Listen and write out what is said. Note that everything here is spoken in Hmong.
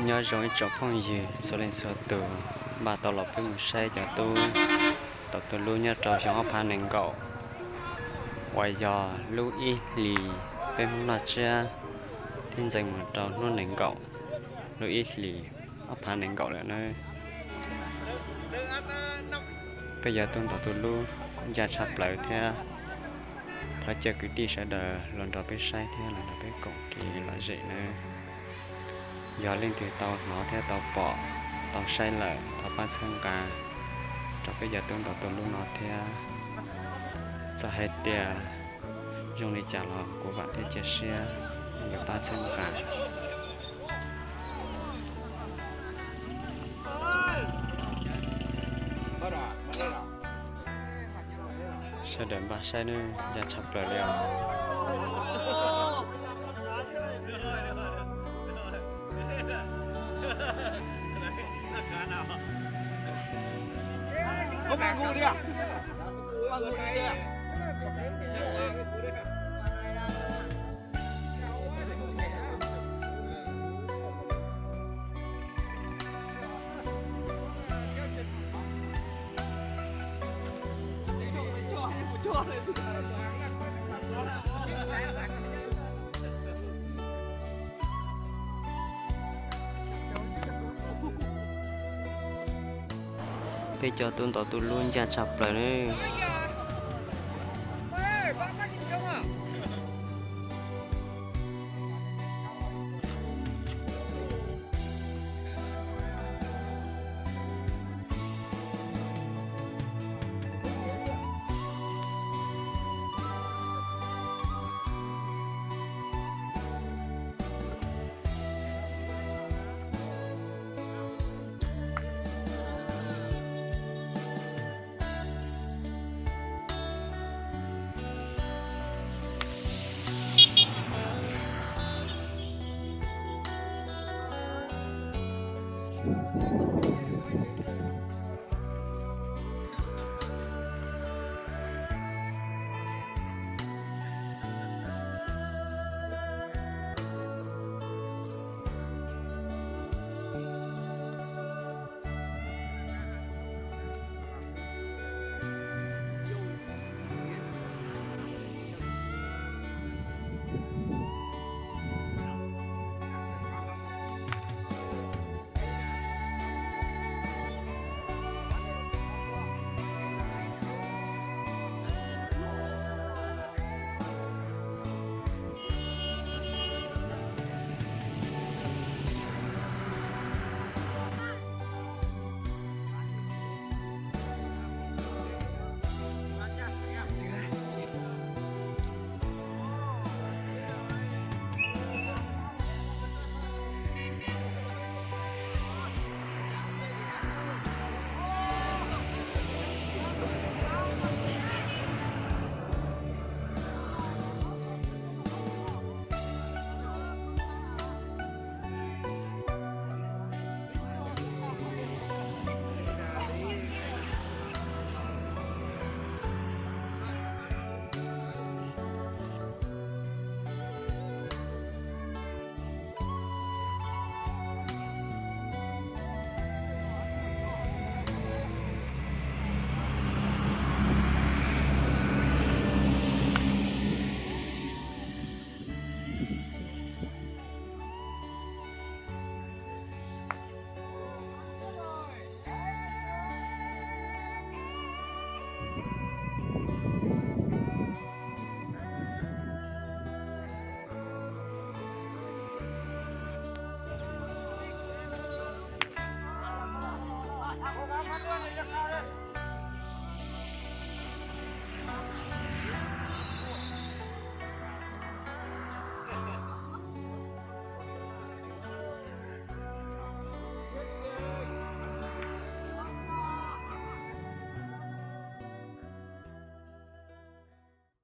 Nyob zoo ib tsoom phooj ywg txhua leej txhua tus, npaj tau los peb mus saib cov tub tom tus lub nyob rau xyoo ob phav nees nkaum, uas yog lub ib hlis peb Hmoob noj tsiab thiab ntxeev mus rau hnub nees nkaum lub ib hlis ob phav nees nkaum lawm nawb. Peb cov tub tom tus lub kuj ncaj tshaj plaws thiab. Thov caw kwv tij sawv daws los nrog peb saib thiab los nrog peb koom kev lom zem nawb. Yog leej twg tau hnov thiab tau pom, tau saib lawm thov pab txhawb nqa rau peb cov tub tom tus lub no thiab. Txawm hais tias zoo li cas los kuv vam thiab cia siab yuav pab txhawb nqa. Sawv daws npaj saib nawb, ncaj tshaj plaws li os. Peb cov tub tom tus lub ncaj tshaj plaws nawb.